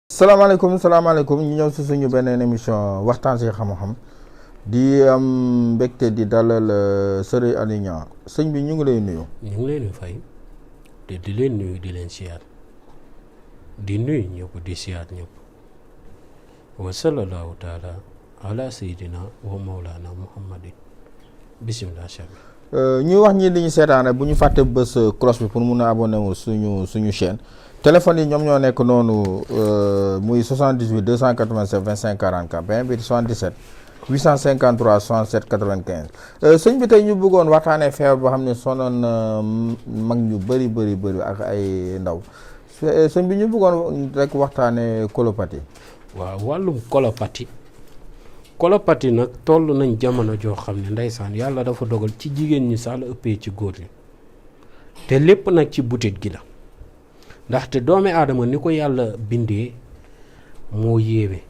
salaamaaleykum ñu ñëw si suñu beneen émission waxtaan si xam-xam di am mbégte di dalal Serigne Aliou Niang sëñ bi ñu ngi lay nuyu. ñu ngi leen di fay te di leen nuyu di leen siyaar di nuyu ñëpp di siyaar ñëpp wa sallallahu taala ala sayidina wa mawlana muhammadin bisimilah chabi ñuy wax ñi li ñu seetaane bu ñu fàtte bés cloche bi pour mun a abonné wu suñu chaîne téléphone yi ñoom ñoo nekk noonu muy 78 287 25 44 benn bi 77 853 67 95 sëñ bi tey ñu bëggoon waxtaanee feebar boo xam ne sonoon mag ñu bëri ak ay ndaw sëñ bi ñu bëggoon rek waxtaanee colopathie. waaw wàllum colopathie nag toll nañ jamono joo xam ne ndeysaan yàlla dafa dogal ci jigéen ñi sax la ëppee ci góor ñi te lépp nag ci butit gi la ndaxte doomi aadama ni ko yàlla bindee moo yéeme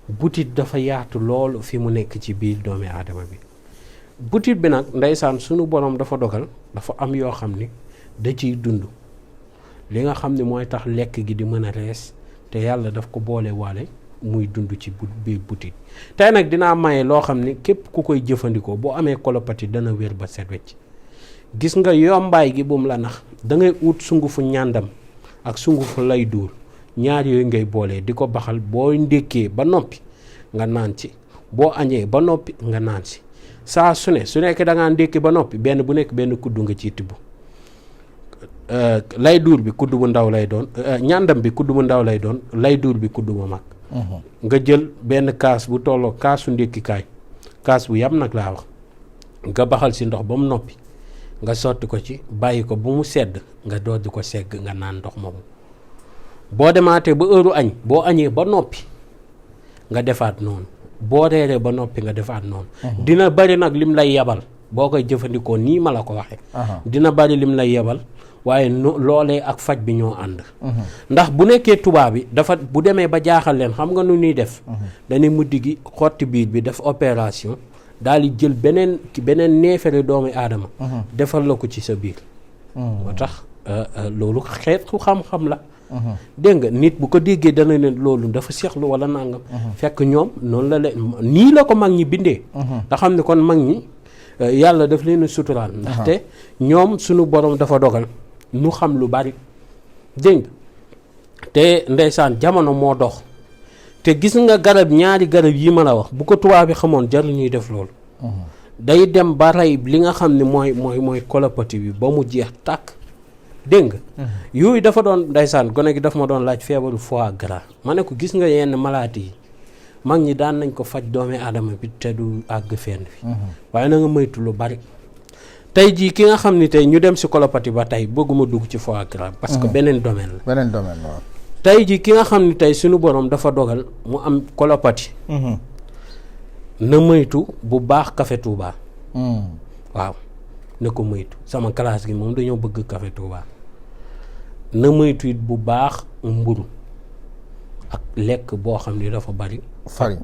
butit dafa yaatu lool fi mu nekk ci biir doomi aadama bi butit bi nag ndeysaan sunu borom dafa dogal dafa am yoo xam ni da ciy dund li nga xam ne mooy tax lekk gi di mën a rees te yàlla daf ko boole waale muy dund ci biir butit tey nag dinaa maye loo xam ne képp ku koy jëfandikoo boo amee colopathie dana wér ba set wecc gis nga yombaay gi bu mu la nax da ngay ut sungufu ñàndam ak sungufu lay duur ñaar yooyu ngay boole di ko baxal boo ndékkee ba noppi nga naan ci boo añee ba noppi nga naan ci saa su nekk da ngaa ndékki ba noppi benn bu nekk benn kuddu nga ciy tibb lay duur bi kudd bu ndaw lay doon ñàndam bi kudd bu ndaw lay doon lay duur bi kudd bu mag nga jël benn kaas bu tolloo kaasu ndékkikaay kaas bu yam nag laa wax nga baxal ci ndox ba mu noppi nga sotti ko ci bàyyi ko bu mu sedd nga door di ko segg nga naan ndox moomu boo demaatee ba heure añ boo añee ba noppi nga defaat noonu boo reeree ba noppi nga defaat noonu dina bari nag lim lay yebal boo koy jëfandikoo nii ma la ko waxee dina bari lim lay yebal waaye loolee ak faj bi ñoo ànd ndax bu nekkee tubaab bi dafa bu demee ba jaaxal leen xam nga nu ñuy def dañuy muddi gi xotti biir bi def opération daal di jël beneen neefere doomu aadama defal la ko ci sa biir moo tax loolu xeetu xam-xam la dégg nga nit bu ko déggee dana leen loolu dafa seexlu wala nangam fekk ñoom noonu la leen nii la ko mag ñi bindee nga xam ne kon mag ñi yàlla daf leen suturaal ndaxte ñoom suñu borom dafa dogal nu xam lu bari dégg nga te ndeysaan jamono moo dox te gis nga ñaari garab yi ma la wax bu ko tubaab bi xamoon jarul ñuy def loolu day dem ba rey li nga xam ne mooy colopathie bi ba mu jeex tàkk dégg nga yooyu dafa doon ndeysaan gone gi daf ma doon laaj feebaru foie gras ma ne ko gis nga yenn maladie yi mag ñi daan nañ ko faj doomi aadama bi te du àgg fenn fi waaye na nga moytu lu bari tey jii ki nga xam ni tey ñu dem si colopathie ba tey bëgguma dugg ci foie gras parce que beneen domaine la waaw tey jii ki nga xam ni tey suñu borom dafa dogal mu am colopathie na moytu bu baax café Touba waaw na ko moytu sama classe gi moom dañoo bëgg café Touba na moytu it bu baax mburu ak lekk boo xam ni dafa bari farine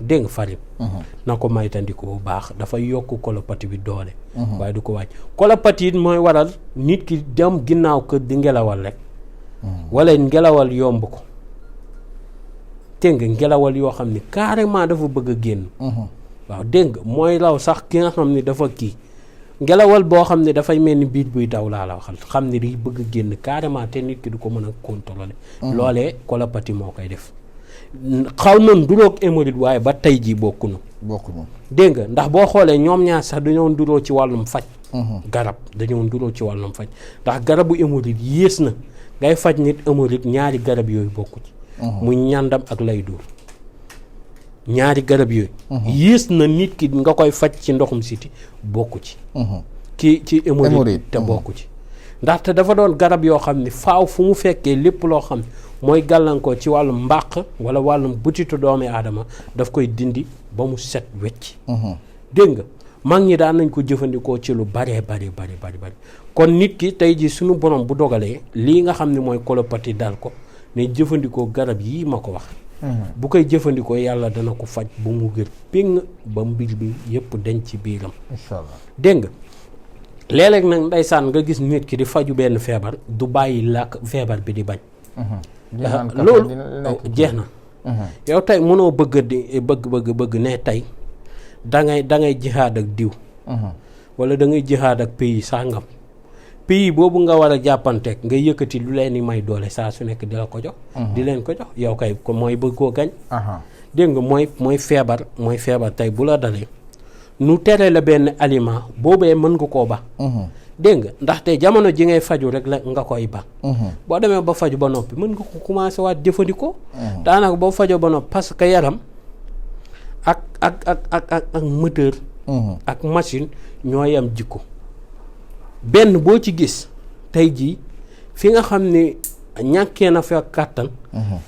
dégg nga farine na ko maytandiku bu baax dafay yokk colopathie bi doole waaye du ko wàcc colopathie it mooy waral nit ki dem ginnaaw kër di ngelawal rek wala ngelawal yomb ko dégg nga ngelawal yoo xam ni carrément dafa bëgg a génn waaw dégg nga mooy raw sax ki nga xam ni dafa kii ngelawal boo xam ne dafay mel ni biir buy daw laa la waxal xam ni di bëgg a génn carrément te nit ki du ko mën a contrôler loolee colopathie moo koy def xaw na nduroog hémorroïde waaye ba tey jii bokkuñu dégg nga ndax boo xoolee ñoom ñaar sax dañoo nduroo ci wàllum faj garab dañoo nduroo ci wàllum faj ndax garabu hémorroïde yées na ngay faj nit hémorroïde ñaari garab yooyu bokku ci muy ñàndam ak lay duur ñaari garab yooyu yées na nit ki nga koy faj ci ndoxum siti bokku ci ci hémorroïde te bokku ci ndaxte dafa doon garab yoo xam ne faaw fu mu fekkee lépp loo xam ne mooy gàllankoor ci wàllum mbàq wala wàllum butitu doomi aadama daf koy dindi ba mu set wecc dégg nga mag ñi daan nañ ko jëfandikoo ci lu bari kon nit ki tey ji suñu borom bu dogalee lii nga xam ne mooy colopathie dal ko ne jëfandikoo garab yii ma ko wax bu koy jëfandikoo yàlla dana ko faj ba mu gër péng ba mbir bi yëpp denc ci biiram inshallah dégg nga léeg-léeg nag ndeysaan nga gis nit ki di faju benn feebar du bàyyi làkk feebar bi di bañ loolu jeex na yow tey mënoo bëgg ne tey da ngay jihaad ak diw wala da ngay jihaad ak pays sàngam pays boobu nga war a jàppanteeg nga yëkkati lu leen di may doole saa su nekk di la ko jox di leen ko jox yow kay ko mooy bëgg koo gañ dégg nga mooy feebar tey bu la dalee nu tere la benn aliment boobee mën nga koo ba dégg nga ndaxte jamono ji ngay faju rek la nga koy ba boo demee ba faju ba noppi mën nga ko commencé waat jëfandikoo daanaka boo fajoo ba noppi parce que yaram ak moteur ak machine ñoo yam jikko benn boo ci gis tey jii fi nga xam ne ñàkkee na fa kàttan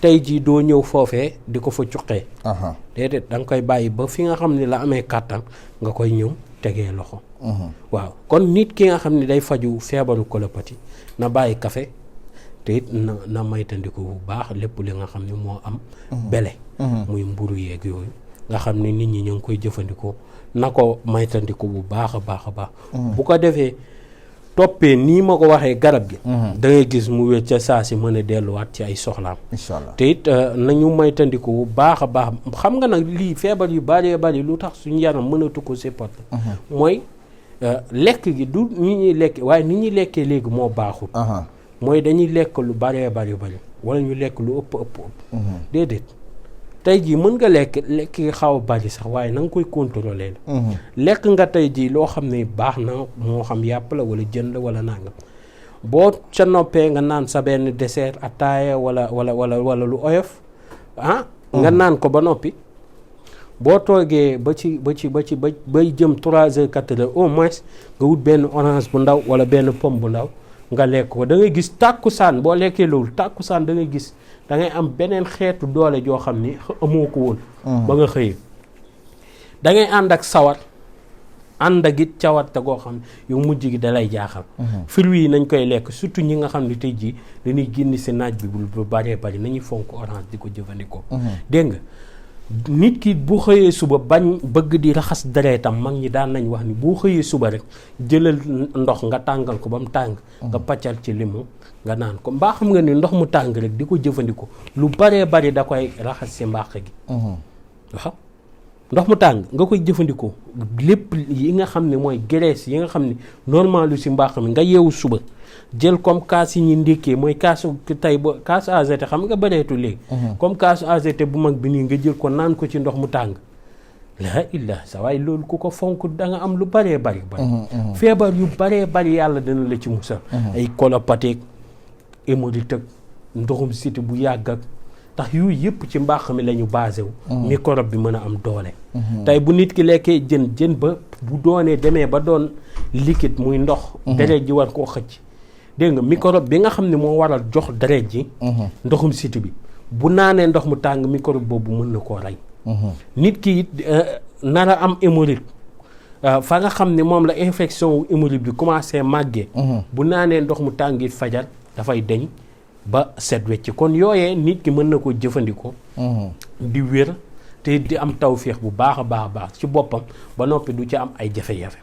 tey jii doo ñëw foofee di ko fa cuqee déedéet da nga koy bàyyi ba fi nga xam ne la amee kàttan nga koy ñëw tegee loxo waaw kon nit ki nga xam ne day faju feebaru colopathie na bàyyi café te it na maytandiku bu baax lépp li nga xam ne moo am bele muy mburu yeeg yooyu nga xam ne nit ñi ñu ngi koy jëfandikoo na ko maytandiku bu baax a baax bu ko defee toppee nii ma ko waxee garab gi da ngay gis mu wér ca saa si mën a delluwaat ci ay soxlaam inshallah te it nañu maytandiku bu baax a baax xam nga nag lii feebar yu bari lu tax suñu yaram mënatu ko supporter mooy lekk gi du nit ñuy lekk waaye nit ñuy lekkee léegi moo baaxul mooy dañuy lekk lu bari wala ñu lekk lu ëpp déedéet tey jii mën nga lekk xaw a bari sax waaye na nga koy contrôler la lekk nga tey jii loo xam ne baax na moo xam yàpp la wala jën la wala nangam boo ca noppee nga naan sa benn dessert ataaya wala lu oyof nga naan ko ba noppi boo toogee bay jëm 3 heures 4 heures au moins nga wut benn orange bu ndaw wala benn pomme bu ndaw nga lekk ko da ngay gis tàkkusaan boo lekkee loolu tàkkusaan da ngay gis da ngay am beneen xeetu doole joo xam ni amoo ko woon ba nga xëyee da ngay ànd ak sawar ànd ak it cawarte goo xam ne yow mujj gi da lay jaaxal fruits yi nañ koy lekk surtout ñi nga xam ne tey jii dañuy génn si naaj bi bu bëree bëri nañuy fonk orange di ko jëfandikoo dégg nga nit ki bu xëyee suba bañ bëgg di raxas deretam mag ñi daan nañ wax ni boo xëyee suba rek jëlal ndox nga tàngal ko ba mu tàng nga paccal ci limu nga naan ko mbaa xam nga ni ndox mu tàng rek di ko jëfandikoo lu baree bari da koy raxas si mbàq gi waaw ndox mu tàng nga koy jëfandikoo lépp yi nga xam ne mooy graisse yi nga xam ne normal lu si mbàq mi nga yeewu suba jël comme kaas yi ñu ndékkee mooy kaasu tey ba kaasu AZT xam nga bëreetu léegi comme kaasu AZT bu mag bi nii nga jël ko naan ko ci ndox mu tàng la illah sa waaye loolu ku ko fonk da nga am lu baree bari feebar yu baree bari yàlla dana la ci musal ay colopathie hémorroïde ak ndoxum siti bu yàgg ak tax yooyu yëpp ci mbàq mi la ñu basé wu microbe bi mën a am doole tey bu nit ki lekkee jën ba bu doonee demee ba doon liquide muy ndox deret ji war koo xëcc dégg nga microbe bi nga xam ne moo waral jox deret ji ndoxum siti bi bu naanee ndox mu tàng microbe boobu mën na koo rey nit ki it nar a am hémorroïde fa nga xam ne moom la infection wu hémorroïde bi commencé màggee bu naanee ndox mu tàng it fajar dafay deñ ba set wecc kon yooyee nit ki mën na ko jëfandikoo di wér te di am tawféex bu baax a baax ci boppam ba noppi du ci am ay jafe-jafe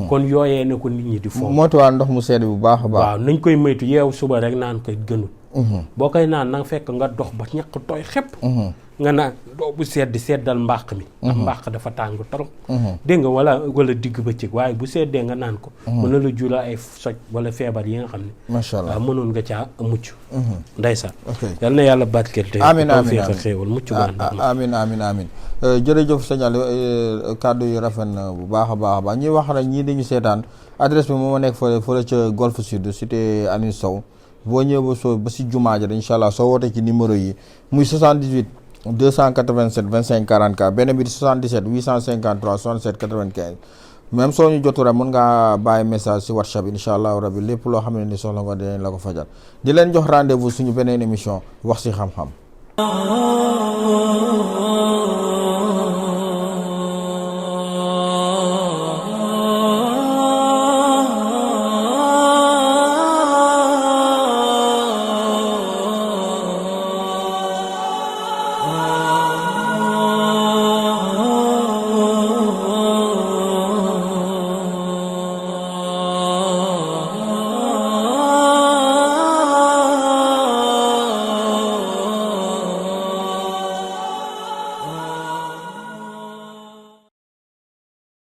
kon yooyee ne ko nit ñi di foofu moytuwaat ndox mu sedd bu baax a baax waaw nañ koy moytu yeewu suba rek naan koy gënul boo koy naan na nga fekk nga dox ba ñaq tooy xepp nga naan doo bu seddal mbàq mi ndax mbàq dafa tàng trop dégg nga wala digg bëccëg waaye bu seddee nga naan ko mën na la jula ay soj wala feebar yi nga xam ne macha allah mënoon nga caa mucc ndeysaan yal na yàlla barkeel te tawfeex xéewal mucc amiin jërëjëf sëñ Aliou kàddu yu rafet na bu baax a baax ñuy wax rek ñii dañu seetaan adresse bi moo nekk fële ca Golf Sud cité Aline Sow boo ñëwee ba si jumaa ja incha allah soo wootee ci numéro yi muy 78 287 25 44 benn bi di 77 853 67 95 même soo ñu jotu rek mën ngaa bàyyi message si WhatsApp incha allahu rabi lépp loo xam ne ni soxla nga dinañ la ko fajal di leen jox rendez-vous suñu beneen émission wax si xam-xam.